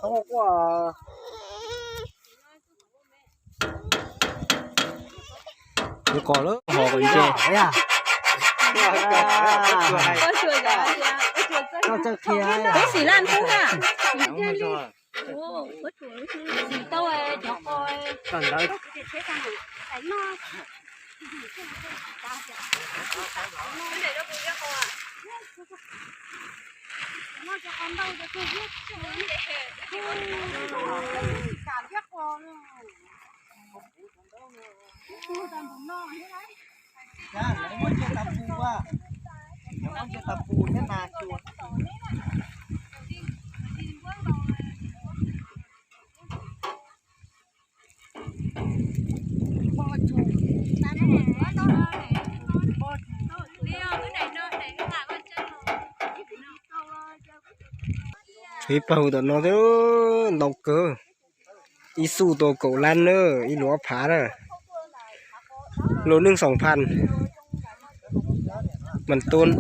Toob quaj. Yuav qos lawm, ho kom ntse. Tus xim laj ntub na. Xim tau cov qos. Muab cov tas pus, muab cov tas pus thiab nas cua. Tshuav ib pawg tom no thiab, ntau kawg. Ib xuj tau kaum lab na, ib lub ob phav na. Lub neej xoom phan mas tuaj.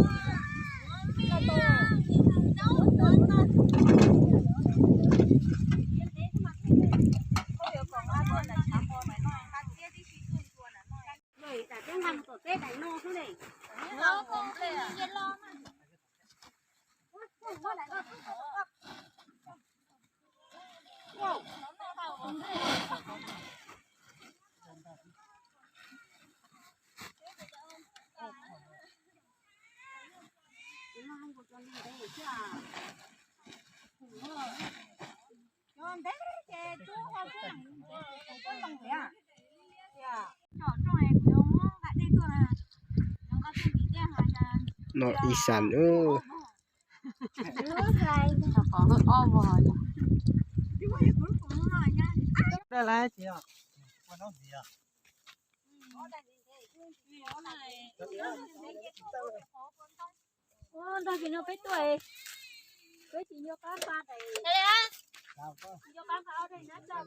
No ib xas. Nrog tsis no peb tuaj, peb tsis nco qab nqa, nco qab nqa ob daim nab tso.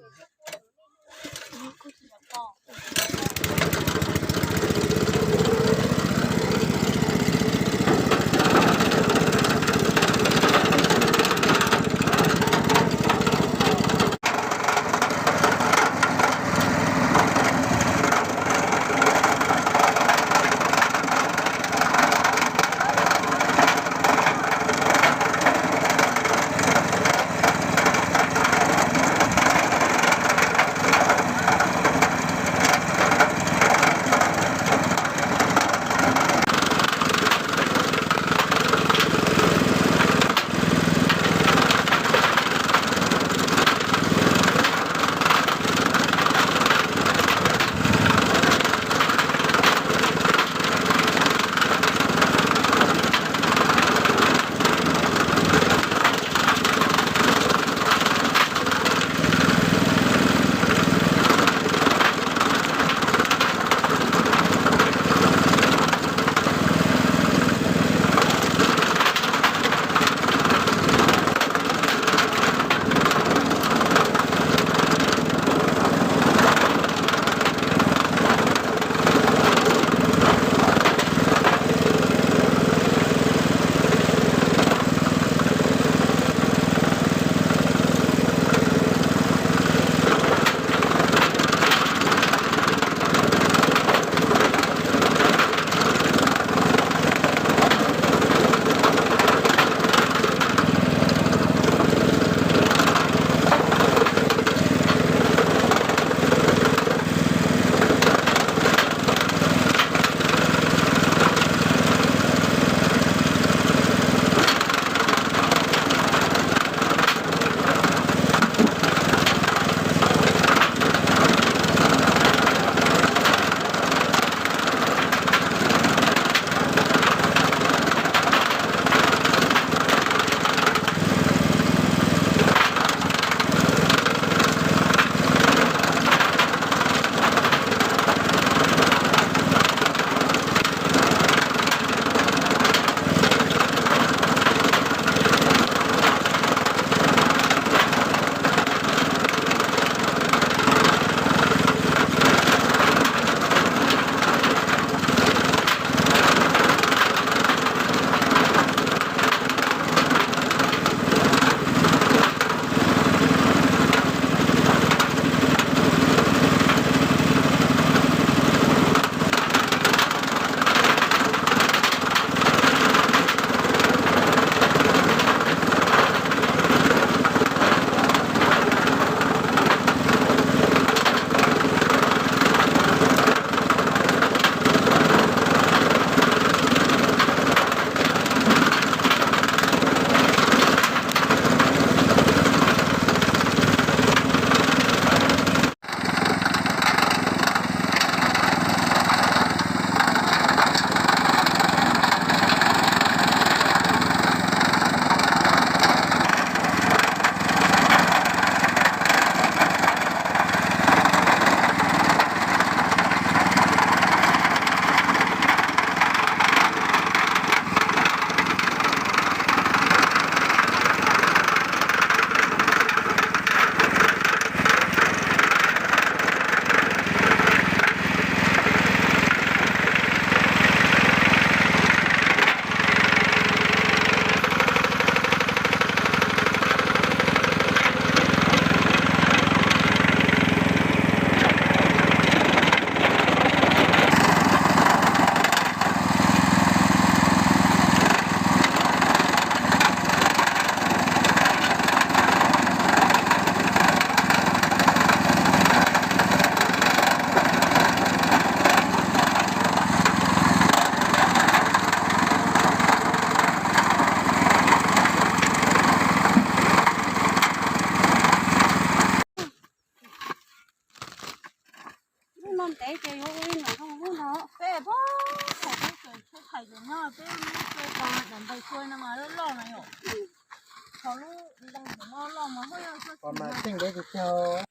Qhov mas tseem deb tsis tau.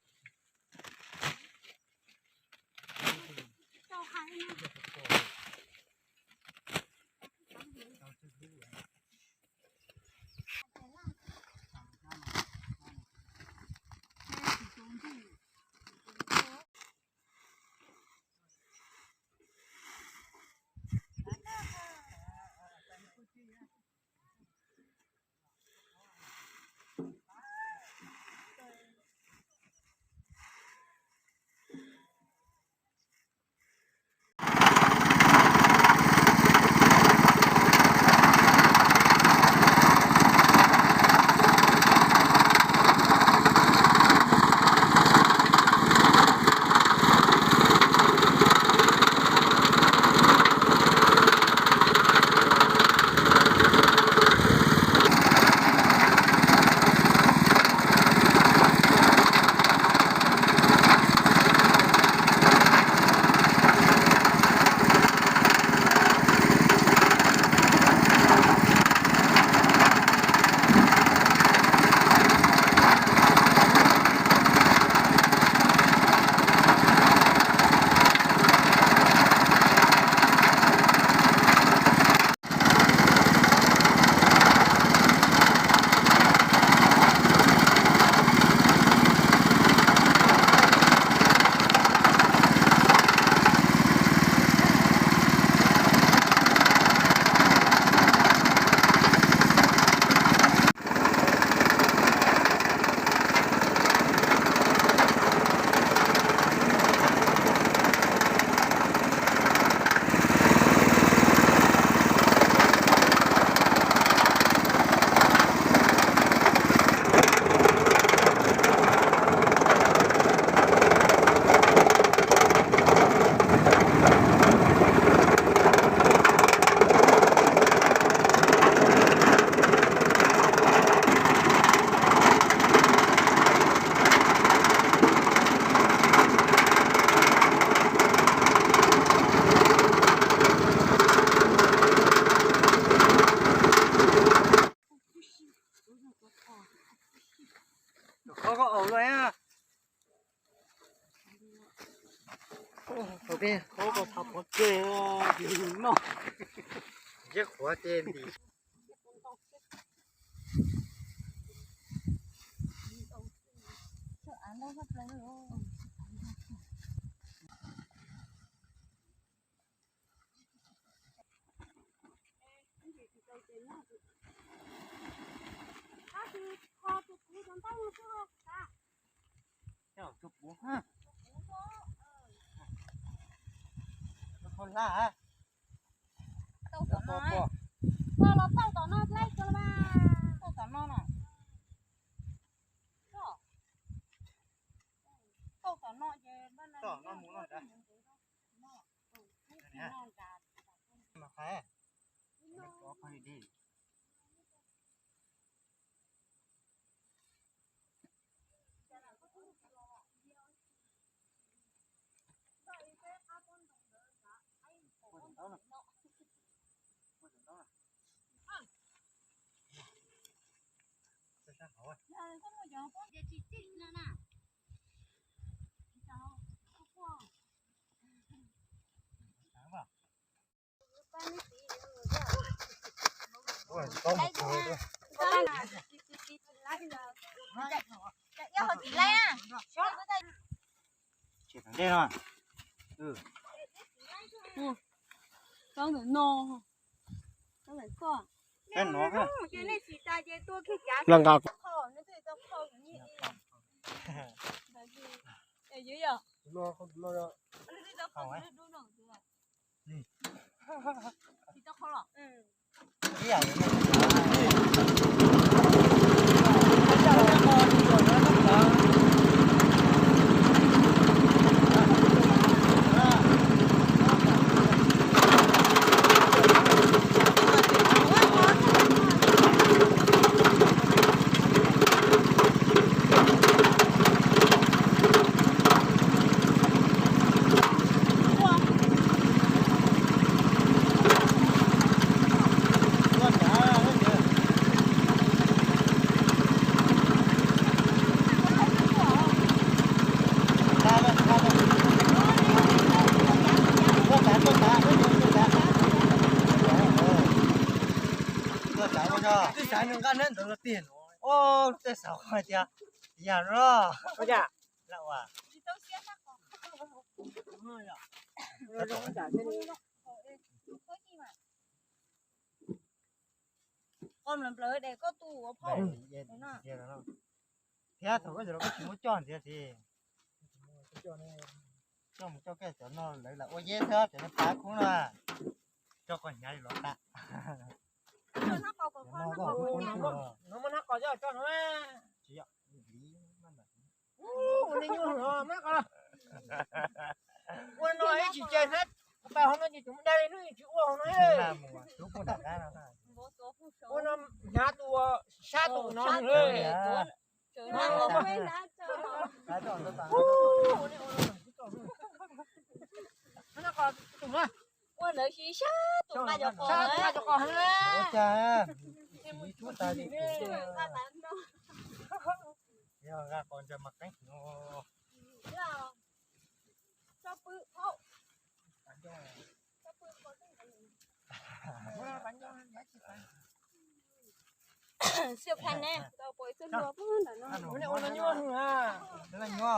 Qhov koj aus lawm a. Qhov koj thav qhov ke, yus noj. Ntsej qhuav ces ntim. Tau tom no, tau tom no, tau tom no no. Tau tom no ces tom no mus no. Tau ntawm no, tau ntawm koj. Nqa Qab neb ntawd los tiag no. Os, tej xav hais tias yam no. Ua cas? Ua. Qos nplawv nplawv de koj tu ua phauj. Thiab thaum koj los koj tsis muab coj ntxiv ces coj mus coj kiag cov no lawv lam ua yeb xwb, cov no pav kub no. Coj koj hnyav li los tag. No muab hnab qos coj no. Ua no ib tsis ces hnab pas hauv no ces tsis muaj dab li hnub tsis ua hauv no. Ua no hnyav tus sab tus no. Ua ntawd sab tus nqa cov qos. Nqa qos ntsa mas qeeb no. Siab pha ne, tau pom ib tug luag puag nram no.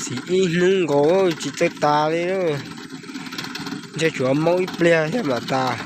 Xis ib hnub nkaus tsis txawj tas li, ntshe tsuas maub ib pliag thiab mam tas.